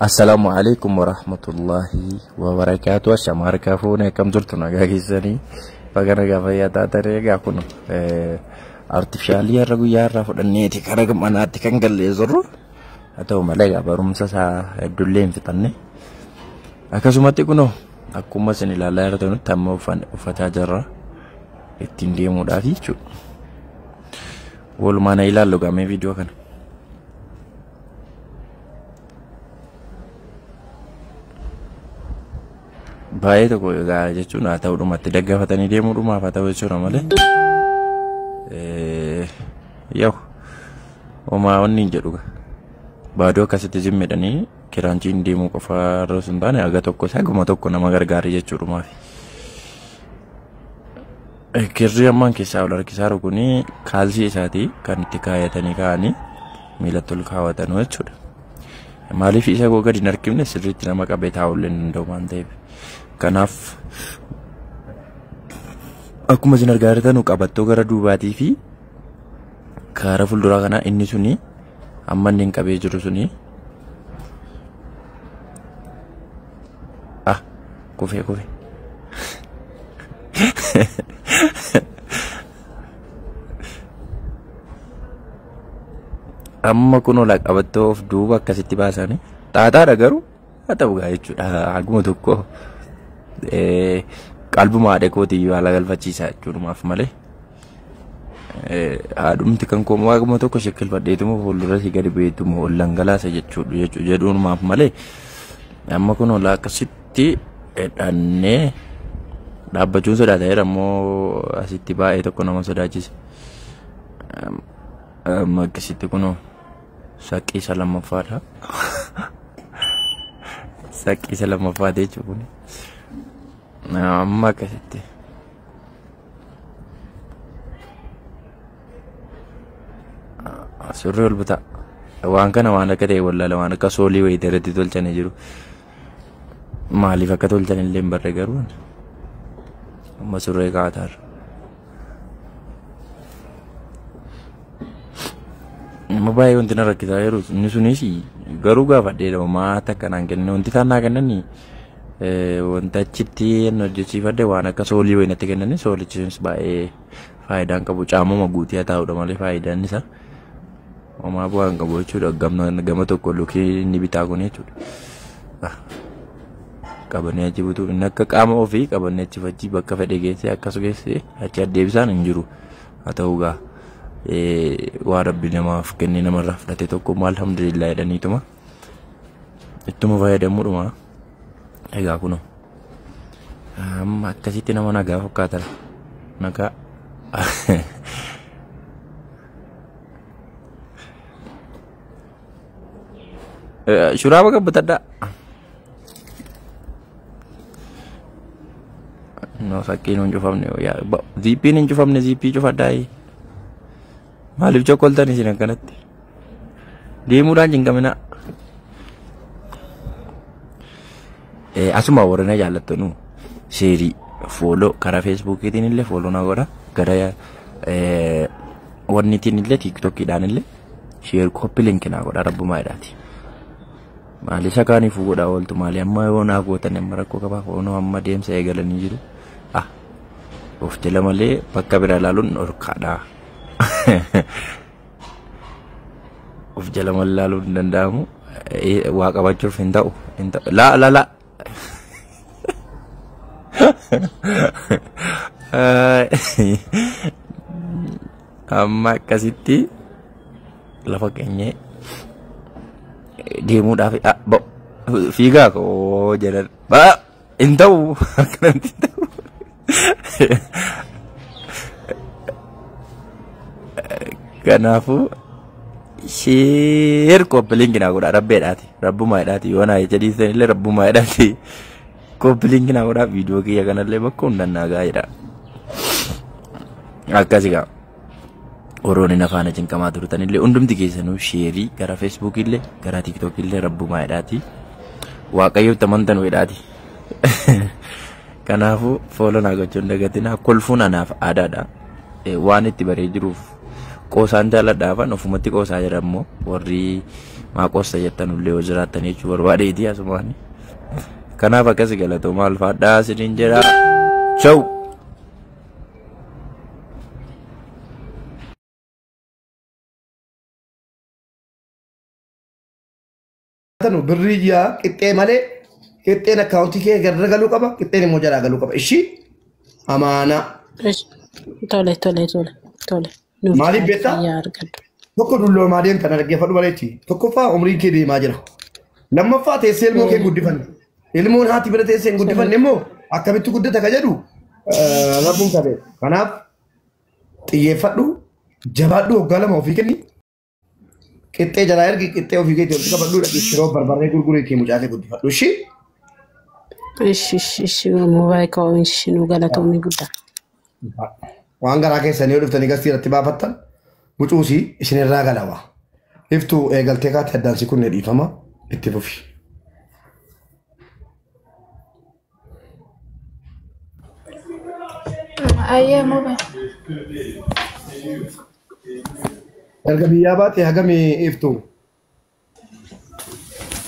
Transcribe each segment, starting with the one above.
Assalaamu alaikum warahmatullahi wabarakaatu. Ashama harkaa fuune, akkam jirtu? Nagaa keessanii? Baga nagaa fayyaa taatanii. Egaa kun artifishaalii har'a guyyaa irraa fudhanneeti kara manaatti kan gallee jirru. Haa ta'u malee egaa barumsa isaa hedduullee hin fixanne. Akkasumatti kunoo akkuma isin ilaalaa jirtanitti amma uffataa jirra ittiin deemuudhaaf jechuudha. Walumaan ilaallu gamee viidiyoo kana. Baay'ee tokko egaa jechuun haa ta'u dhumatti daggafatanii deemuudhumaaf haa ta'u jechuudha malee. Yaw, homaa wanni hin jedhu baaduu akkasitti zimmidhanii kiraanchiin deemuu qofa irra osoo hin taane haga tokko haguma tokko nama gargaari jechuudhumaaf. Kirrii ammaan keessaa ol harkisaa jiru kuni kaalsii isaati, kan itti kaayatanii kaa'anii miilatti ol kaawwatan jechuudha. Maaliif isa koo gadi hin harkifne? Sirriitti nama qabee taa'uu illee hin danda'u waan ta'eef. Kanaaf akkuma isin argaa jirtan qabattoo gara duubaatii fi karaa fuulduraa kanaa inni suni amma inni hin qabee jiru suni ah kufee kufee. Amma kun ola qabattoo of duuba akkasitti baasanii xaaxaadha, garuu haa ta'u gaa jechuudha, haguma tokko qalbuma haadha kootiyyuu haala galfachiisa jechuudhumaaf malee. Haadhumti kan koo waaquma tokko shekkilfadheetuma fuuldura si gadi beetuma ol dhangalaasa jechuudha jedhuunumaaf malee. Amma kun ola akkasitti hidhannee dhaabbachuun sodaataeera ammoo asitti baay'ee tokko nama sodaachise. Amma akkasitti kunoo saqqii isa lammaffaadha. Saqqii isa lammaffaati jechuudha. Amma akkasitti. Surree ol bitaa. Waan kana waan akka ta'e wallaala, waan akka soolii wayii irratti tolchanii jiru. Maaliif akka tolchan illee hin barre, garuu amma surree kaa'ataarra. Amma baay'ee wanti na rakkisaa jiru inni sunis garuu gaafadheedha, maata akkanaan kennine wanti isaan naa kennanii, wanta achitti inni hojjechiifadhe waan akka soolii wayii natti kennanii, soolichi sunis baay'ee faayidaa hin qabu, caamuma guutii haa taa'udha malee faayidaan isaa homaa bu'aa hin qabu jechuudha. Gama tokko lukii inni bitaa kun jechuudha. Qabanii achi butuu inni akka qaama ofii qabanii achi fachi bakka fedhe geessee akkas geessee achi addeebisaan hin jiru. Haa ta'u gaa, waa rabbi namaaf kennee namarraa fudhate tokko maal alhamdulillah jedhaniituma ittuma fayyadamuudhuma. Egaa kunoo amma akkasitti nama nagaa fakkaatan nagaa. Shuraaba qabbatadhaa. No, sakkiin hin cufamne, ziippiin hin cufamne, ziippii cufadhaa. Maaliif cokkoltan isin akkanatti? Deemuudhaan cinqamina. Asuma warra na jaallattanu share, follow karaa Feesbuukiitiin illee follow na godha. Gara wanniitiin illee, Tiiktookiidhaan illee share, copy link naa godha, rabbumaa jedhaati. Maali isa kaaniifuu godhaa ooltu? Maali amma yoo naa gootan amma rakkoo qabaa? Hoonoo amma deemsa eegalanii jiru. Ah, of jala malee bakka bira ilaaluun dhorkaadha. Of jala malee ilaaluun hin danda'amu. Waa qabachuuf hin ta'u. Hin ta'u. Laa laa laa. Amma akkasitti lafa keenyee deemuudhaaf fiigaa koo jedhan hin ta'u, akkanatti hin ta'u. Kanaafuu share, copy link naa godhaa, rabbeedhaati, rabbumaa jedhaati, yoo naa jecha dhiistan illee rabbumaa jedhaati copy link naa godhaa, viidiyoo kiyya kanallee bakka hundaan naa gahaa jedha. Akkasi gaa. Warroonni na faana cinqamaa turtan illee hundumti keessanuu share gara Feesbuukii illee gara Tiiktookii illee rabbumaa jedhaati. Waaqayyotti amantanuu jedhaati. Kanaafuu follow naa gochuun dagatinaa, kolfuun anaaf aadaadha. Waan itti baree jiruuf Qoosaan jaalladhaafan ofumatti qoosaa jira immoo warri maa qoosta jettan illee yoo jiraattan jechuu barbaadeeti asumaan. Kanaaf akkas galatoomaa ulfaadhaa isiniin jedha. Ciao! Tanu birrii ji'a qixxee malee qixxeen akkaawuntii kee garra galuu qaba qixxeen immoo jalaa galuu qaba. Ishii amaanaa. Tole tole tole tole. Nuuf Maaliif jiraadhu beektaa? fayyaa argadhu. Tokko dulloomaa deemtan dhaggeeffadhu bareechi. Tokkoffaa umriin kee deemaa jira. Lammaffaa teessee ilmoo kee guddifanne. Ilmoon haati bira teessee hin guddifanne immoo akkamitti guddata ka jedhu rabbuun qabee. Kanaaf xiyyeeffadhu jabaadhu waggaa 2 ofii kenni. Qixxee jalaa ergi qixxee ofii keetii walitti qabadhu dhaqii shiroo barbarree gurguriitii mucaa kee guddifadhu. Ishii Ishi ishi ishi moobaayil koo ishi nu galatoomii guddaa. Waan garaa keessanii yoo dhuftanii gastii irratti baafattan mucuusii isinirraa galawa. Iftuu eegaltee kaatti addaan si kunne dhiifama itti fufi. Ayyee mube. Erga biyyaa baate hagamii iftuu?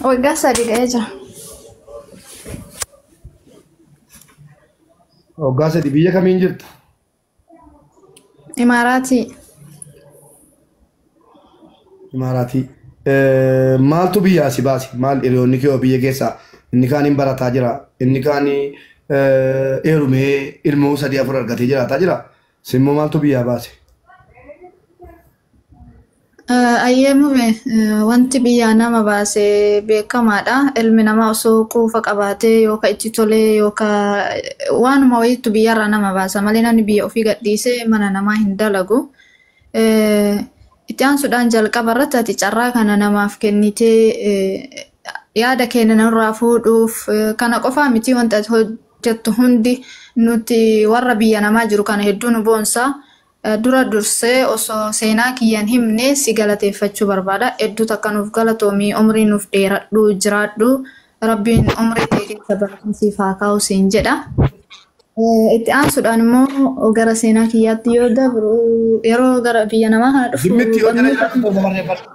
Waggaa 3 ga'ee jira. Waggaa 3 biyya kamiin jirta? Imaaraatii. Imaaraatii. Maaltu biyyaa si baase? Maal hiriyoonni kee biyya keessaa inni kaan hin barataa jira, inni kaan heerumee ilmoo 3 4 argatee jiraataa jira. Simmoo maaltu biyyaa baase? Ayyee mube wanti biyyaa nama baase beekamaadha. Ilmi namaa osoo quufa qabaatee yookaan itti tolee yookaan waanuma wayiitu biyyarraa nama baasa malee namni biyya ofii gadhiisee mana namaa hin dalagu. Itti aansuudhaan jalqaba irratti ati carraa kana namaaf kennitee yaada keenya nurraa fuudhuuf kana qofaa miti wanta ati hojjettu hundi nuti warra biyya namaa jiru kana hedduu nu boonsa. Dura dursee osoo seenaa kiyyaan himne si galateeffachuu barbaada. Hedduu takka nuuf galatoomii umrii nuuf dheeradhu jiraadhu rabbiin umrii kee keessa baraka siif haa kaa'u siin jedha. Itti aansuudhaan immoo gara seenaa kiyyaatti yoo dabru yeroo gara biyya namaa kana dhufu Jimmitti yoo jala jiraattu torba barreeffadhu.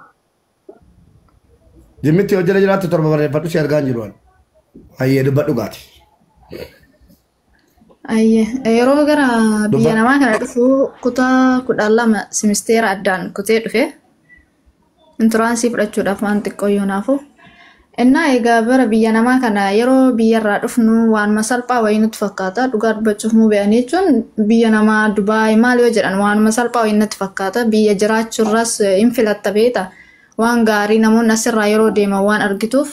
Jimmitti yoo jala jiraattu torba barreeffadhu si argaa hin jiru. Hayyee dubbadhu gaati. Ayyee yeroo gara biyya Dubbadhu. namaa kana dhufu kutaa 12 simisteera addaan kutee dhufe inturaansii fudhachuudhaaf waan xiqqoo yoo naafu. Innaa egaa bara biyya namaa kana yeroo biyyarraa dhufnu waanuma salphaa wayii nutti fakkaata. Dhugaa dubbachuuf muu be'anii jechuun biyya namaa Dubaay maal yoo jedhan waanuma salphaa wayii natti fakkaata. Biyya jiraachuurras hin filatta beeta. Waan gaarii namoonni asirraa yeroo deeman waan argituuf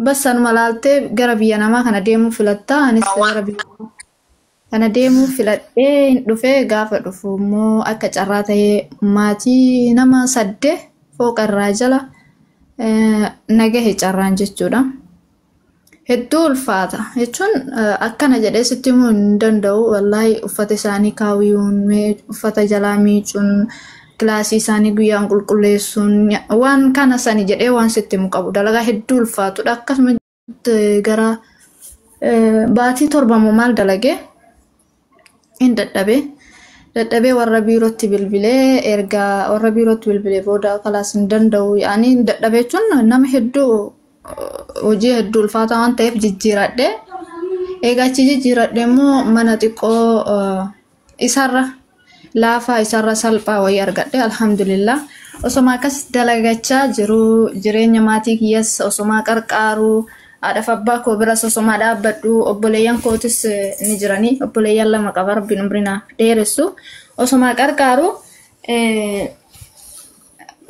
bas sanuma laaltee gara biyya namaa kana deemuu filatta. Anis gara biyya kana deemuu filadhee hin dhufee gaafa dhufu immoo akka carraa ta'ee maatii nama 8 fooqa irraa jala nagahe carraan jechuudha. Hedduu ulfaata jechuun akkana jedhee sitti himuu hin danda'u. Wallaahi uffata isaanii kaawwiyuun, uffata jalaa miicuun, kilaasii isaanii guyyaan qulqulleessuun waan kana sani jedhee waan sitti himu qabu. Dalagaa hedduu ulfaatudha. Akkasuma gara baatii 7 moo maal dalagee hin dadhabee. Dadhabee warra biirootti bilbilee erga warra biirootti bilbilee booda kalaas hin danda'u yaani dadhabee jechuun nama hedduu hojii hedduu ulfaataa waan ta'eef jijjiiradhe. Egaa achi jijjiiradhe immoo mana xiqqoo isarra laafaa isarra salphaa wayii argadhe alhamdulillah. Osoma akkas dalagachaa jiru jireenya maatii kiyyas osoma qarqaaru haadhaaf abbaa koo biras osoma dhaabbadhu obboleeyyan kootis ni jiranii obboleeyyan 2 qaba rabbiin umrii naaf dheeressu osoma qarqaaru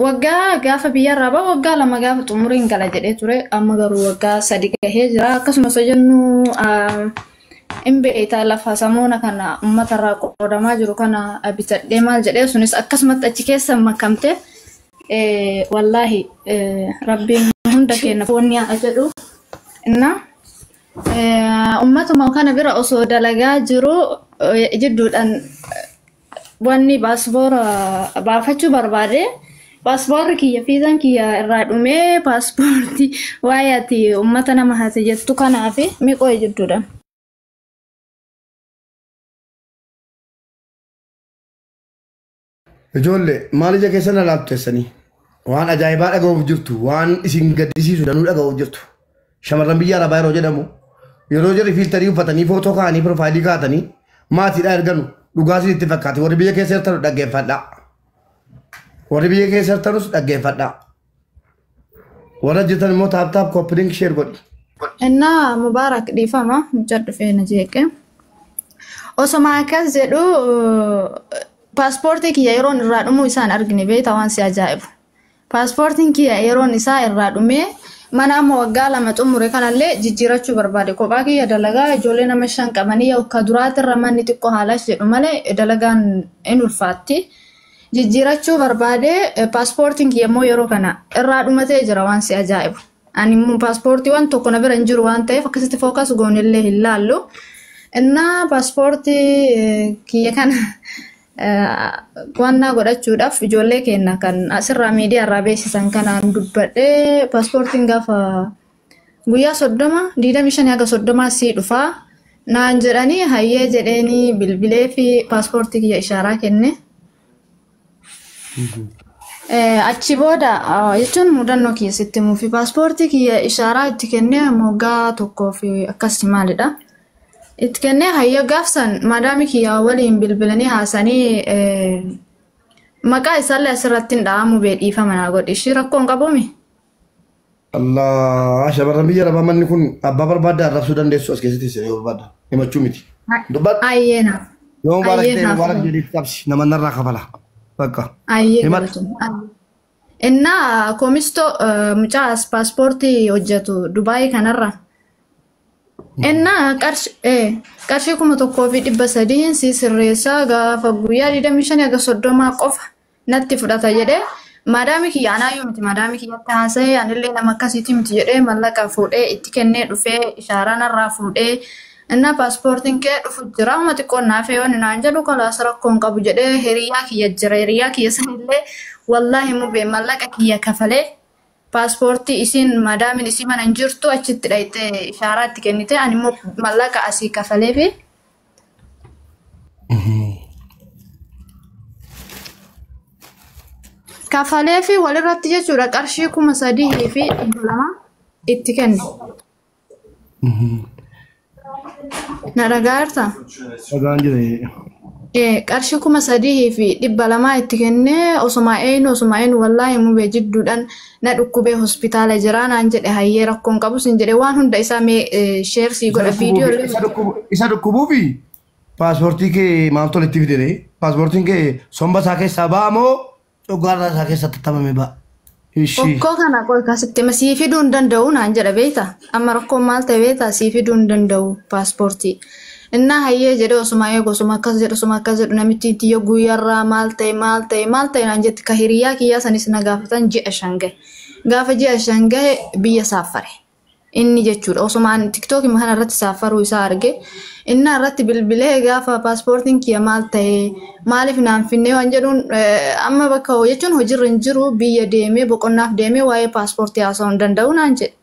waggaa gaafa biyyarraa bahu waggaa 2 gaafa xumuriin gala jedhee ture amma garuu waggaa 3 gahee jira. Akkasumas jennu hin beektaa lafa samoona kana uummatarraa qoodamaa jiru kana bitadhee maal jedhee sunis akkasumatti achi keessa makamte wallaahi rabbiin hunda keenya wanni haa jedhu. Inna uummatuma kana bira osoo dalagaa jiru jidduudhaan wanni paaspoora baafachuu barbaade paaspoorri kiyya fiizaan kiyya irraa dhumee paaspoortii waa'ee ati uummata nama haate jettu kanaaf miqoo jidduudhaan. Ijoollee maal ija keessan alaattu teessanii? Waan ajaa'ibaa dhaga'uuf jirtu, waan isin gaddisiisu danuu dhaga'uuf jirtu. Shamarran biyya Arabaa yeroo jedhamu yeroo jarri filterii uffatanii footoo kaa'anii profileii kaa'atanii maatiidhaa erganu dhugaa isin itti fakkaate. Warri biyya keessa jirtanu dhaggeeffadhaa. Warri biyya keessa jirtanus dhaggeeffadhaa. Warra jirtan immoo tap tap copy link share godhi. Innaa Mubaarak, dhiifama, mucaa dhufee na jeeqe. Osoma akkas jedhu paaspoortii kiyya yeroon irraa dhumuu isaan argine, beektaa, waan si ajaa'ibu. Paaspoortiin kiyya yeroon isaa irraa dhumee mana amma waggaa 2 xumure kanallee jijjiirachuu barbaade. Kophaa kiyya dalagaa, ijoollee nama 5 qabanii akka duraatirra manni xiqqoo haalas jedhu malee dalagaan in ulfaatti. Jijjiirachuu barbaade, paaspoortiin kiyya immoo yeroo kana irraa dhumatee jira, waan si ajaa'ibu. Ani immoo paaspoortii waan tokko na bira hin jiru waan ta'eef akkasitti focus goonillee hin laallu. Innaa paaspoortii kiyya kana wannaa godhachuudhaaf ijoollee keenya kan asirraa miidiyaa irraa beeksisan kanaan dubbadhee, paaspoortiin gaafa guyyaa 30, 25 haga 30 sii dhufaa naan jedhanii, hayyee jedheenii bilbilee fi paaspoortii kiyya ishaaraa kenne. Achi booda jechuun mudannoo kiyya sitti himuu fi paaspoortii kiyya ishaaraa itti kennee moggaa tokkoo fi akkas maalidha. Itti kennee, hayyee, gaafsan maadaami kiyya waliin bilbilanii haasanii, maqaa isaallee asirratti hin dha'amu bee, dhiifama naa godhi. Ishii rakkoo hin qabuumi? Allah, shamarran biyya Arabaa, manni kun abbaa barbaaddaa arrabsuu dandeessu, as keessatti isin yoo barbaadda himachuu miti. Dubbadhu. Ayyee naaf. Yoo Mubaarak Ayyee ta'e naaf. Mubaarak jedhee qabsi nama narraa kafala. Bakka. Ayyee Himadhu. galatoom. Innaa koomistoo mucaa as paaspoortii hojjetu Dubaayii kanarra. Innaa qarshii 1300 si sirreessaa, gaafa guyyaa 25 haga 30 qofa natti fudhata jedhee maadaami kiyya, anaayyuu miti, maadaami kiyyatti haasa'ee, anillee nama akkasiiti miti jedhee mallaqa fuudhee itti kennee dhufee ishaaraa narraa fuudhee, innaa paaspoortiin kee dhufu jira, amma xiqqoon naaf yoo naan jedhu, kalaas rakkoo hin qabu jedhee, hiriyaa kiyya jira, hiriyaa kiyya sanillee wallaahi mubee mallaqa kiyya kafalee paaspoortii isiin maadaamin isii mana hin jirtu achitti dhayitee ishaaraa itti kennite, ani immoo mallaqa asii kafalee fi kafalee fi walirratti jechuudha qarshii 3200 itti kenne. Na dhagaa jirtaa? Dhagaan jira. Qarshii 3200 itti kennee, osuma eenyu wallaahi mubee jidduudhaan na dhukkubee hospitaala jira naan jedhe, hayyee rakkoon qabu sin jedhe, waan hunda isaa mee share sii godha, viidiyoo illee. Isa dhukkubuufi paaspoortii kee maaltu walitti fide? Paaspoortiin kee somba isaa keessaa ba'a moo coggaarraa isaa keessatti taphamee ba'a? Ishii. Okkoo kana qoy kaasitti ma sii fiduu hin danda'u naan jedha, beekta. Amma rakkoon maal ta'e beekta, sii fiduu hin danda'u paaspoortii. Innaa hayyee jedhe, osuma eegu, osuma akkas jedhu, osuma akkas jedhu, namichi tiyya guyyaarraa maal ta'e, maal ta'e, maal ta'e naan jetti, ka hiriyaa kiyyaa sanis na gaafatan, ji'a 5 gahe. Gaafa ji'a 5 gahe biyya saaffare. Inni jechuudha osuma ani tiktookii kana irratti saaffaruu isaa arge, innaa irratti bilbilee gaafa paaspoortiin kiyya maal ta'e, maaliif naan finnee waan jedhuun, amma bakka jechuun hojiirra hin jiru, biyya deemee boqonnaaf deemee waa'ee paaspoortii haasa'uu hin danda'u naan jedhe.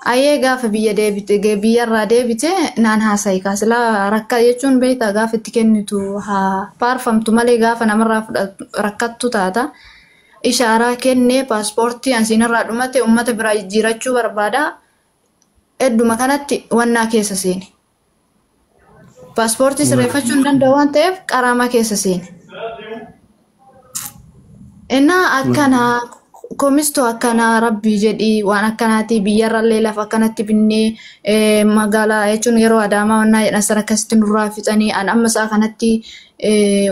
Ayyee, gaafa biyya deebite, biyyarraa deebite naan haasa'i kaasilaa rakka jechuun beektaa, gaafa itti kennitu haa faarfamtu malee gaafa namarraa fudhatu rakkattu taata. Ishaaraa kennee, paaspoortii ansiinarraa dhumate uummata biraa jijjiirachuu barbaada. Hedduma kanatti wannaa keessa seene. Paaspoortii sirreeffachuu hin danda'u waan ta'eef qaraamaa keessa seene. Innaa akkanaa komistoo akkanaa rabbii jedhii, waan akkanaati, biyyarrallee lafa akkanatti binnee, magaalaa jechuun yeroo Adaamaa wannaa jedhan sana akkasitti nurraa fixanii, an amma isaa kanatti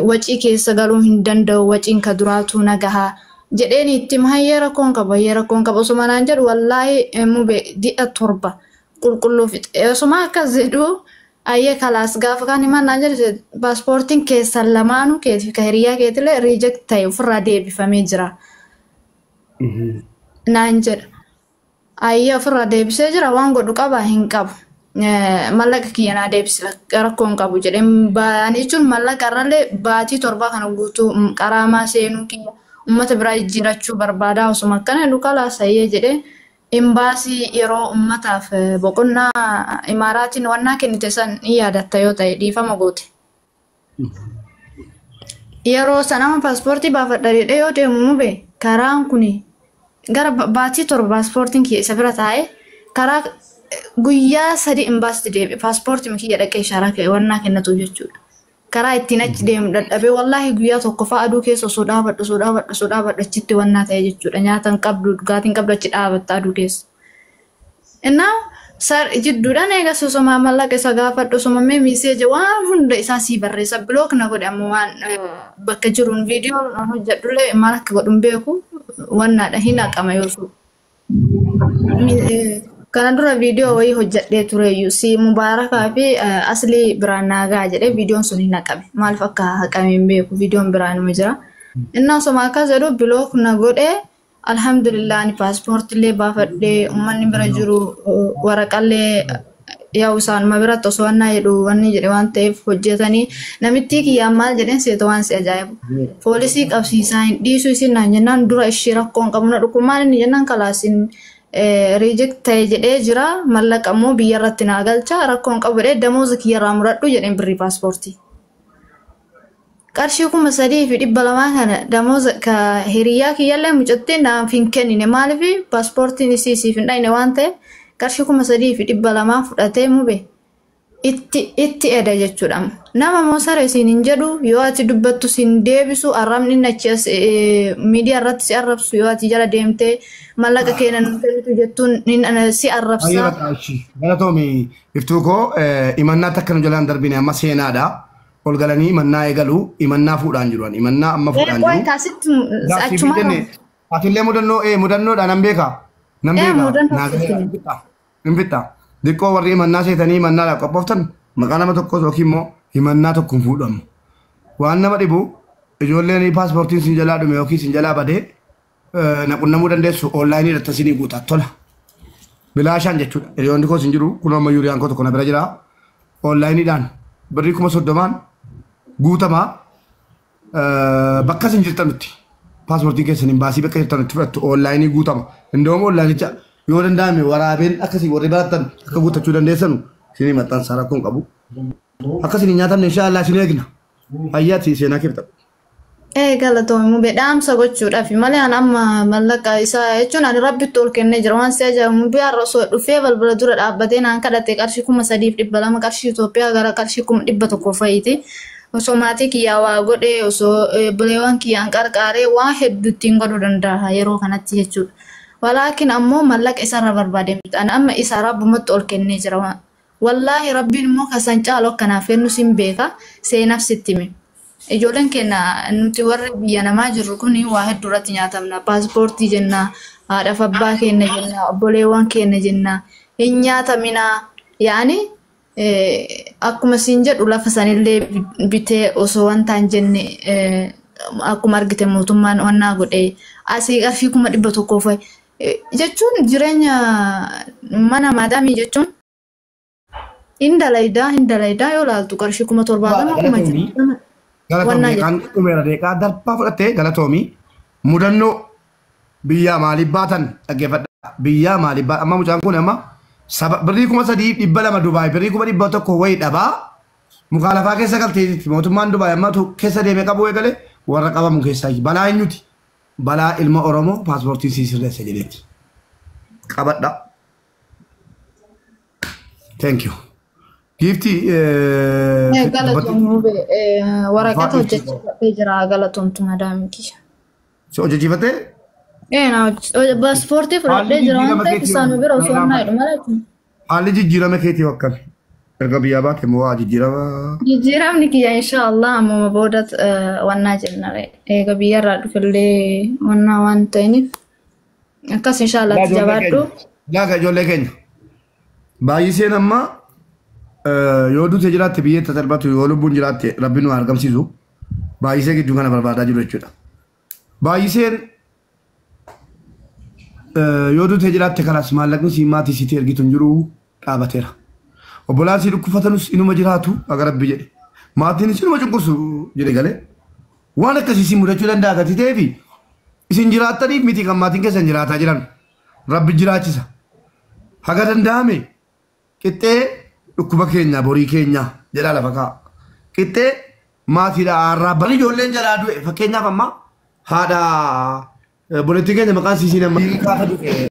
wacii keessa galuu hin danda'u, waciin ka duraatu nagahaa jedheen itti hayyee rakkoon qaba, hayyee rakkoon qaba osuma naan jedhu, wallaahi mube di'a 7 qulqulluu fixe. Osuma akkas jedhu, ayyee kalaas, gaafa kaan himan naan jedhu, paaspoortiin keessan lamaanuu keetii fi ka hiriyaa keetillee reject ta'e, ofirraa deebifamee jira naan jedha. Ayyee, ofirraa deebisee jira, waan godhu qaba hin qabu. Mallaqa kiyya naa deebisi, rakkoo hin qabu jedhee baanii jechuun mallaqa irrallee baatii 7 kana guutuu qaraamaa seenuu kiyya uummata biraa jijjiirachuu barbaada, osuma akkana jedhu, kalaas ayyee jedhee imbaasii yeroo uummataaf boqonnaa imaaraatiin wannaa kennite san ni yaadatta yoo ta'e, dhiifama goote. Yeroo sana paaspoortii baafadha jedhee yoo deemu mube karaan kun gara baatii 7 paaspoortiin kiyya isa bira taa'ee karaa guyyaa 3 imbaasitti deebi'e paaspoortii kiyya dhaqee ishaaraa wannaa kennatu jechuudha. Karaa ittiin achi deemu dadhabee wallaahi guyyaa tokko fa'a aduu keessa osoo dhaabadhu osoo dhaabadhu osoo dhaabadhu achitti wannaa ta'e jechuudha. Nyaata hin qabdu dhugaatii hin qabdu achi dhaabatta aduu keessa. Innaa jidduudhaan eegas osoo maallaqa isa gaafadhu osoo mammee miiseeja waan hunda isaa sii barreessa bilook na godhe ammoo waan bakka jiruun viidiyoo hojjedhullee maal akka godhu hin beeku wannaadha hin haqama yoo Kana dura viidiyoo wayii hojjedhee tureyyuu si Mubaarakaa fi Aslii biraan naagaa jedhee viidiyoon sun hin haqame. Maaliif akka haqame hin beeku viidiyoon biraanuma jira. Inni osoo akkas jedhu bilook na godhee alhamdulillah ani paaspoortillee baafadhee uummanni bira jiru waraqallee yaa'u isaanuma biratti osoo annaa jedhu wanni jedhe waan ta'eef hojjetanii namittii kiyyaan maal jedheen seeta waan si ajaa'ibu. Poolisii qabsiisaa hin dhiisu isin naan jennaan dura ishee rakkoon qabu na dhukkubmaan inni jennaan kalaasin riijekt ta'e jedhee jira mallaqa immoo biyya irratti naa galcha rakkoon qabu jedhee damooza kiyyarraa muradhu jedheen birrii paaspoortii. Qarshii 3200 kana damooza ka hiriyaa kiyyallee mucattee naaf hin kennine maaliif paaspoortiin isii siif hin dhayne waan ta'eef qarshii 3200 fudhatee mube itti eda jechuudha. Nama moo sare isiin hin jedhu yoo ati dubbattu siin deebisu arrabni inni achi as miidiyaa irratti si arrabsu yoo ati jala deemtee mallaqa keenya nu kennitu jettuun si arrabsa. Galatoomi iftuu koo imannaa takka nu jalaan darbine amma seenaadha. Ol galanii imannaa eegalu imannaa fuudhaan jiru imannaa amma fuudhaan jiru. Kaasitti achuma. Atillee mudannoo mudannoodha nan beeka. Nan beeka. Hin fixa. Diqqoo warri himannaa seetanii himannaadhaaf qophooftan maqaa nama tokkos yookiin immoo himannaa tokko hin fuudhamu. Waan nama dhibu ijoolleen paaspoortiin sin jalaa dhume yookiin sin jalaa badee na qunnamuu dandeessu onlaayinii irratti isinii guutaa tola. Bilaashaan jechuudha. Hiriyoonni koos hin jiru kun amma yuuriyaan koo tokko na bira jira. Onlaayiniidhaan birrii 30,000 guutamaa bakka isin jirtanutti paaspoortiin keessan hin baasii bakka jirtanutti fudhattu onlaayinii guutama. Indoom onlaayinicha yoo danda'ame waraabeen akkasii warri baratan akka guuttachuu dandeessanu isinii maxxansaa rakkoon qabu. Akkasiin hin nyaatamne inshaallah isin eegna. Ayyaati seenaa kee fixadhu. Galatoomi mubee dhaamsa gochuudhaaf malee an amma mallaqa isaa jechuun ani rabbitti ol kennee jira waan si ajaa'ibu mubee har'a osoo dhufee balbala dura dhaabbatee naan kadhate qarshii 3200 qarshii Itoophiyaa gara qarshii 100,000 fa'iiti. Osoo maatii kiyyaa waa godhee osoo buleewwan kiyyaan qarqaaree waan hedduu ittiin godhuu danda'a yeroo kanatti jechuudha. Walaakin ammoo mallaqa isarra barbaade miti. Ani amma isa rabbumatti ol kennee jira. Wallaahi rabbiin immoo kasan caalu akkanaaf kennu sin beeka seenaaf sitti hime. Ijoolleen keenya nuti warri biyya namaa jirru kun waa hedduu irratti nyaatamna. Paaspoortii jenna, haadhaaf abbaa keenya jenna, obboleewwan keenya jenna. Hin nyaatamina. Yaani akkuma siin jedhu lafa sanillee bitee osoo wanta hin jenne akkuma argite mootummaan wannaa godhee asii qarshii 100,000 fa'i. Jechuun jireenya mana maadaamii jechuun hin dalaydaa yoo laaltu qarshii 70,000 60,000. Galatoomi kan dhumeera deeqaa darbaa fudhattee galatoomi mudannoo biyyaa maaliif baatan dhaggeeffadha. Biyyaa maaliif baatan amma mucaan kun amma birrii 3200 Dubaay birrii 100,000 wayii dhabaa mukaalafaa keessa galteetti mootummaan Dubaay ammatu keessa deemee qabu eegale warra qabamu keessaa balaa eenyuti? Balaa ilma Oromoo paaspoortii sii sirreessa jedheeti. Qabadha. Thank you. Giiftii Galatoomuu waraqata hojjechiifatee jira galatoomtu madaamii kiyya. Si hojjechiifatee? Paaspoortii fudhadhee jira waan ta'eef isaanuma bira osoo hin jedhu malee. Haalli jijjiirama keetii akkami? Erga biyyaa baate moo waa jijjiirama? Jijjiiramni kiyya inshaallah ammuma booda wannaa jenna. Eega biyyarraa dhufellee wannaa waan ta'iniif akkas inshaallah jabaadhu. Laaga ijoollee keenya. Baay'iseen amma yoo duute jiraatte biyyeetta darbatu yoo lubbuun jiraatte rabbi nu argamsiisu baay'isee gidduu kana barbaadaa jiru jechuudha. Baay'iseen yoo duute jiraatte kanaas maallaqni siin maatii siitii ergitu hin jiru dhaabateera. Obbolaan sii dhukkufatanus inuma jiraatu aga rabbi jedhe. Maatiin isinuma cunqursu jedhe galee waan akkasii isin mudachuu danda'a gatii ta'eefi isin jiraattaniif miti kan maatiin keessan jiraataa jiran rabbi jiraachisa. Haga danda'ame qixxee dhukkuba keenya borii keenya jedhaa lafa kaa'a. Qixxee Maatiidha arraabban ijoolleen jalaa du'e fakkeenyaaf amma haadha obboleettii keenya maqaan siisii nama gaafa du'e.